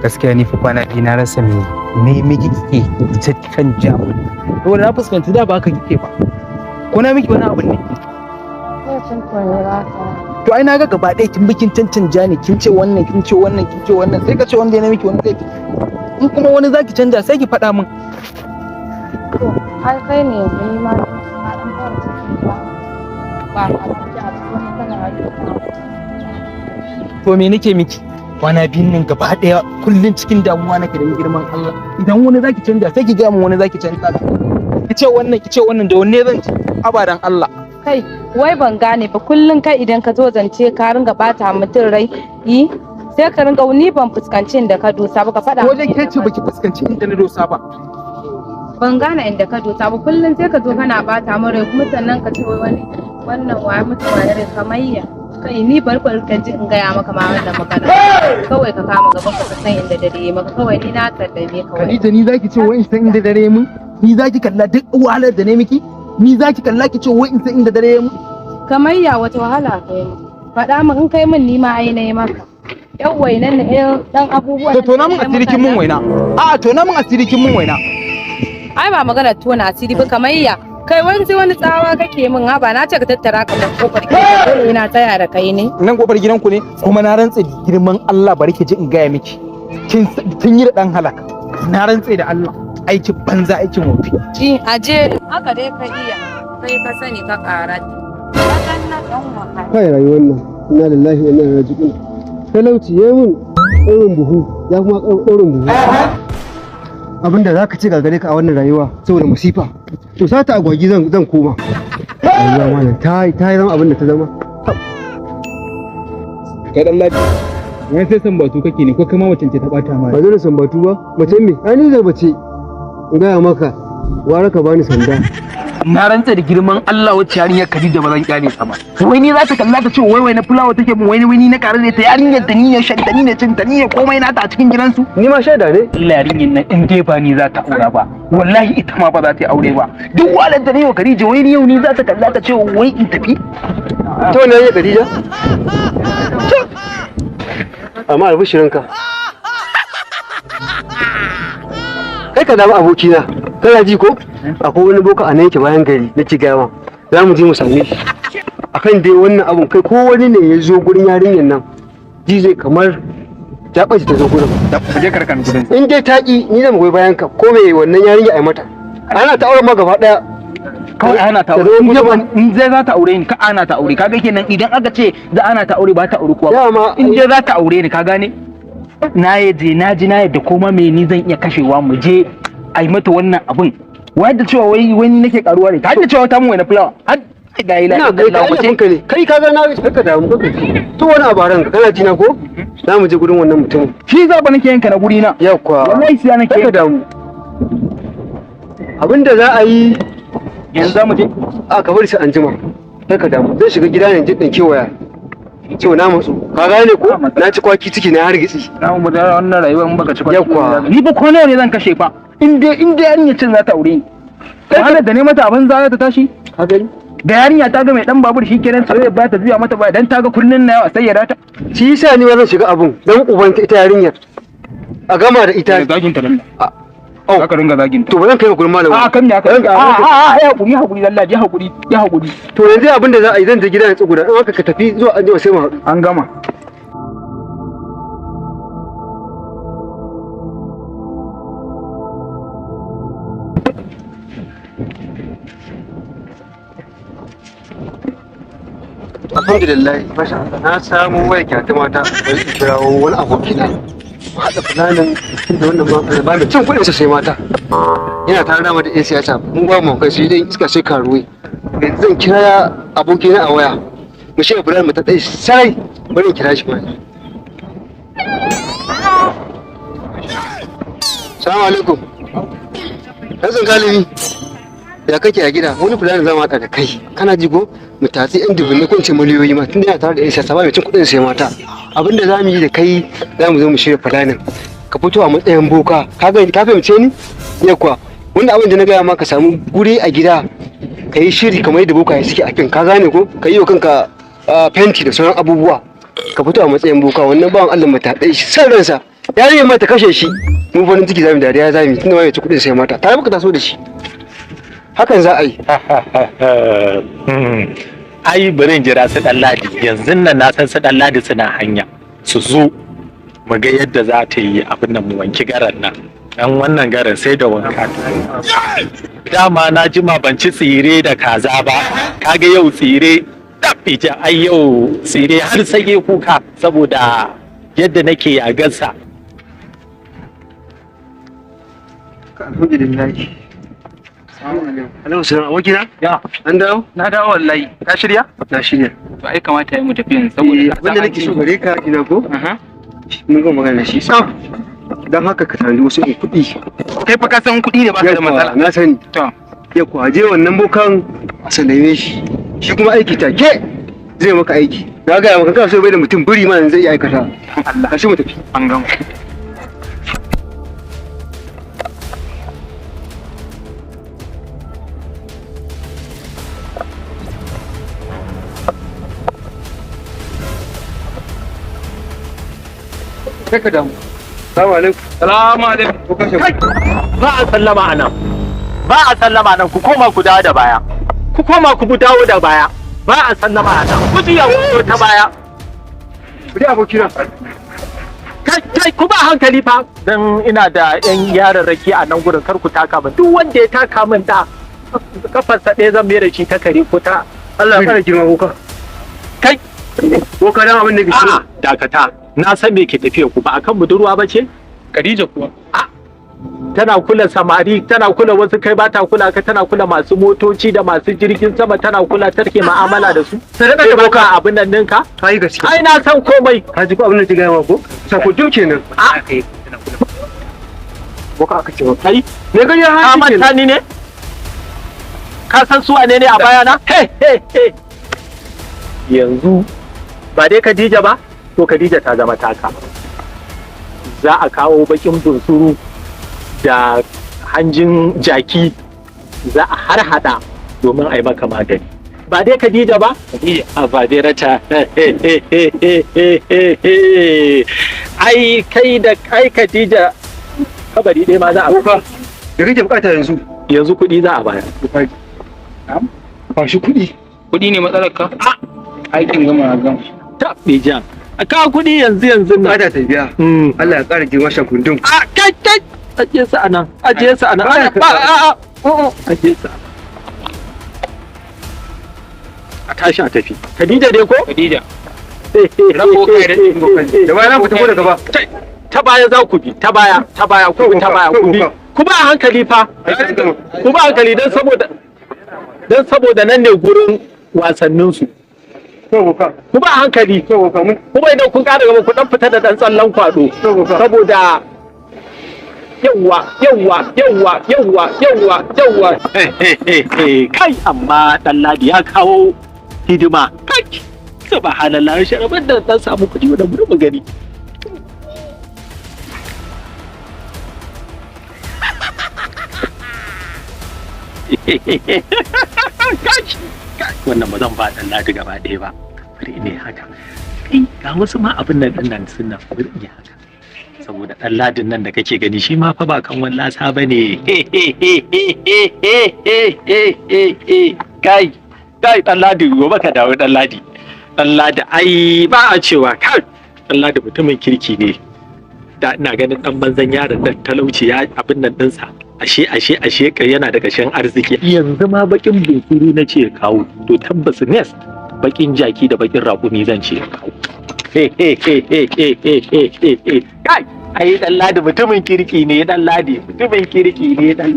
Gaskiya ni fa kwana biyu na rasa me ne miki kike ta kan jamu. To na fuskanci da ba haka kike ba. Ko na miki wani abu ne? Lokacin ko ne ba ka. To ai na ga gaba ɗaya kin bikin cancanja ne, kin ce wannan, kin ce wannan, kin ce wannan, sai ka ce wanda ya miki wani laifi. In kuma wani zaki canja, sai ki faɗa min. To, har kai ne yanzu ni ma na ɗan fara cikin ba. Ba ka ci a cikin wani kana To me nake miki? Kwana biyun nan gaba ɗaya kullun cikin damuwa nake da girman Allah. Idan wani zaki canja, sai ki ga min wani zaki canja. Ki ce wannan, ki ce wannan, da wanne zan ci? Abadan Allah. Kai, wai ban gane ba, kullun kai idan ka zo zance ka ringa bata mutum rai. Yi sai ka ringa, ni ban fuskanci inda ka dosa ba, ka faɗa Ko min dai inda ke ce ka baki fuskanci inda na dosa ba. Ban gane inda ka dosa ba, kullun sai ka zo kana bata min rai, kuma sannan ka ce wai wani wannan waye mutum waye rai kamayya. Kai, ni bari ka ji in gaya maka ma wannan magana. Kawai ka kama gaban ka, ka san inda dare ya maka, kawai ni na sallame ka wai. Khadija, ni zaki ce wai in san inda dare mun? Ni zaki kalla duk wahalar da ne miki? Ni zaki kalla ki ce wai in san inda dare mun? Kamayya, wata wahala kai min? Faɗa min, in kai min ni ma ai na yi maka. Yan wainan na yan dan abubuwan To tona min da asiri kin mun waina. A'a, tona min asiri kin mun waina. Ai ba magana tona asiri ba, kamayya. Kai, wani sai wani tsawa kake min, ha ba na ce ka tattara ka bar kofar gidan, dole ina tsaya da kai ne? Nan kofar gidanku ne kuma na rantse da girman Allah, bari ki ji in gaya miki. Kin yi da dan halak. Na rantse da Allah. Aikin banza, aikin wofi. Ji aje haka dai ka iya, kai ka sani ka ƙara. Na dan wahala. Kai, rayuwar nan, inna lillahi wa inna ilaihi raji'un. Talauci ya mun ɗaurin buhu, ya kuma ɗaurin buhu. Abinda za ka ci gagare ka a wannan rayuwa saboda musifa. To sata agwagi zan koma. Rayuwa malam ta yi zama abin da ta zama. Kai dan ladi. Wani sai sambatu kake ne ko kai ma macen ce ta bata ma? Ba dole sambatu ba, mace me? Ai ni zai bace. In gaya maka, gwara ka bani sanda. Na rantse da girman Allah, wacce yarinyar Khadija ba zan kyale ta ba. Wai ni za ta kalla ta ce wai wai na fulawa take mun, wai ni na kare ta, yarinyar da ni ne shan ta, ni ne cin ta, ni ne komai nata a cikin gidansu. Ni ma shaida ne. Allah, yarinyar nan in dai ba ni za ta aura ba, wallahi ita ma ba za ta yi aure ba. Duk wahalar da ni wa Khadija, wai ni yau ni za ta kalla ta ce wai in tafi. Ta wannan yarinyar Khadija? Amma albishirinka. Kai ka zama abokina, kana ji ko? Akwai wani boka a nan yake bayan gari na ci gama. Za mu je mu same shi. Akan dai wannan abun, kai, ko wani ne ya zo gurin yarinyar nan, ji zai kamar ta ɓace ta zo gurin. Ku je karkan gidan. In dai ta ƙi, ni zan goyi bayan ka, ko me wannan yarinya ai mata. Ana ta auren ma gaba ɗaya. Kawai ana ta Ta aure zama in dai mutum. In dai za ta aure ni, ka ana ta aure, kaga kenan idan aka ce za ana ta aure, ba ta aure kuwa ba. Dama In dai za ta aure ni, ka gane, na yaje na ji na yadda, koma me ni zan iya kashewa mu je a yi mata wannan abun. Wai da cewa wai wani nake karuwa ne ta da cewa ta mun wai na fulawa har da ila. Ina kai ka ai ka ne. Kai ka ga na ka damu ka ji. To wani abaran ka kana ji na ko? Za mu je gurin wannan mutumin. Shi za ba nake yanka na guri na. Yakwa. Wallahi sai nake Kai ka damu. Abinda za a yi yanzu za mu je. A ka bari sai an jima. Kai ka damu. Zan shiga gida ne jin kewaya. Cewa na matsu. Ka gane ko? Na ci kwaki ciki na hargitsi. Na mu da wannan rayuwar in baka ci kwaki. Yakwa. Ni ba ko nawa ne zan kashe fa in dai yarinya cin za ta aure ni. Wahalar da ne mata abin za ta tashi. Ka gani? Da yarinya ta ga mai dan babur shikenan, soyayya ba ta juya mata ba, dan ta ga kullun na yawa sai ya rata. Shi yasa ni ma zan shiga abun dan uban ta ita yarinyar. A gama da ita. Zagin ta lalla. Au. Zaka ringa zagin ta. To ba zan kai ka gurin malamin. A kan me aka? Zan A a a, ya hakuri, ya hakuri lalla, ya hakuri, ya hakuri. To yanzu abin da za a yi, zan je gida na tsuguna. In haka ka tafi zuwa an jima sai mu haɗu. An gama. Alhamdulillah, masha Allah, na samu wayar kyata mata, bari in kirawo wani abokina mu haɗa fulanin da wannan ba ba mai cin kuɗin sa sai mata. Yana tare da da 'yan siyasa, mu ba mu kai sai dai iska sai karuwai. Yanzu zan kira abokina a waya mu shirya fulanin mu ta tsaye sarai. Bari in kira shi ma. Salamu alaikum. Hassan Galibi, ya kake a gida? Wani fulani za mu haɗa da kai, kana ji ko? Mu tatsi yan dubunne ko in ce miliyoyi ma, tunda yana tare da yan siyasa, ba mai cin kuɗin sai mata. Abinda za mu yi da kai, za mu zo mu shirya fulanin, ka fito a matsayin boka, ka ga, ka fahimce ni? Ya kuwa wannan abin da na gaya ma, ka samu guri a gida ka yi shiri kamar yadda boka ya suke a fim, ka gane ko? Ka yi wa kanka fenti da sauran abubuwa, ka fito a matsayin boka. Wannan bawan Allah mu taɗe shi san ransa. Yarinyar ma ta kashe shi. Mu farin ciki zamu, dariya zamu, tunda ma bai ci kuɗin sai mata. Tare muka taso da shi. Hakan za a yi. Ai bari in jira su dan Ladi yanzu nan, na san su dan Ladi suna hanya, su zo mu ga yadda za ta yi abin nan, mu wanki garan nan. Dan wannan garan sai da wanka. Dama na jima ban ci tsire da kaza ba. Kaga yau tsire tabbija, ai yau tsire har sai kuka saboda yadda nake a gasa. Alhamdulillah. Alaikum salam, abokina. Ya. An dawo? Na dawo wallahi. Ka shirya? Na shirya. To ai kamata yi mu tafi yanzu saboda Abin da nake so gare ka ina ko? Aha. Mun gama magana da shi. Tsaf. Don haka ka tanadi wasu irin kuɗi. Kai fa ka san kuɗi ne ba ka da matsala. Na sani. To. Ya kwaje wannan bokan a sallame shi. Shi kuma aiki take zai maka aiki. Na gaya maka, kana so bai da mutum biri ma yanzu zai iya aikata. Allah. Tashi mu tafi. An gama. Kai ka damu. Salamu alaikum. Salamu alaikum. Ko kashe Kai! Ba a sallama a nan, ba a sallama nan. Ku koma ku dawo da baya, ku koma ku dawo da baya. Ba a sallama a nan, ku juya ku ta baya. Ku dai abokina. Kai, kai, ku ba hankali fa, dan ina da yan yararraki a nan gurin, kar ku taka min. Duk wanda ya taka min da kafarsa ɗaya zan mai da shi ta kare ko ta Allah ya fara girma, boka. Kai. Boka, dan abin da ke so. A'a, dakata, na san me ke tafiya ku, ba akan budurwa ba ce? Khadija kuwa. Tana kula samari, tana kula wasu, kai ba ta kula ka. Tana kula masu motoci da masu jirgin sama, tana kula, tarke ma'amala da su. Sadaka Kai da baka boka. abin nan ɗinka. Ta yi gaskiya. Ai na san komai. Ka ji ko abin da ke gaya ma ko? Sako duk kenan. A Kai tana kula. Boka aka ce ba. Kai. Me gani ya ka hanci manta kenan. ni ne? Ka san su wane ne a bayana? He he he. Yanzu ba dai Khadija ba? To Khadija ta zama taka. Za a kawo bakin bunsuru da hanjin jaki, za a harhaɗa domin a yi maka magani. Ba dai Khadija ba? Khadija. A ba dai rata. Ai kai da ai Khadija kabari ɗaya ma za a Boka. Da kake bukata yanzu. Yanzu kuɗi za a bayar. Boka. Ba shi kuɗi. Kuɗi ne matsalar ka? Aikin gama na gama. Ta jan. A kawo kuɗi yanzu yanzu nan. Bukata ta biya. Allah ya ƙara girma shakundun. A kai kai, ajiye su a nan, ajiye su a nan. Ba Ba a a a ajiye su a nan. A tashi a tafi. Khadija dai ko? Khadija. Rabo kai da Da baya ku tafi da gaba. Ta baya za ku bi, ta baya, ta baya, ku bi ta baya, ku bi. Ku ba a hankali fa. Ku ba a hankali dan saboda nan ne gurin wasannin su. To boka. Ku ba a hankali. To boka mun. Kuma idan kun ƙara gaba ku dan fita da dan tsallan kwado. To boka. Saboda yawwa yawwa yawwa yawwa yawwa yawwa. Kai, amma dan Ladi ya kawo hidima. Kai, subhanallah, sharabar da dan samu kuɗi da mu gani. Kai, wannan ba zan ba dan Ladi gaba ɗaya ba, bari ne haka. Kai, ga wasu ma abin nan ɗin nan suna, bari in yi haka saboda ɗan Ladin nan da kake gani shi ma fa ba kan wallasa ba ne. Kai kai, ɗan Ladi, gobe ka dawo. Ɗan Ladi, ɗan Ladi, ai ba a cewa kai, ɗan Ladi mutumin kirki ne. Da ina ganin ɗan banzan yaron nan, talauci ya abin nan ɗinsa, ashe ashe ashe kai yana da ƙashin arziki. Yanzu ma bakin bunsuru na ce ya kawo, to tabbas next bakin jaki da bakin raƙumi zan ce ya kawo. Kai, ai dan Ladi mutumin kirki ne, dan Ladi mutumin kirki ne dan.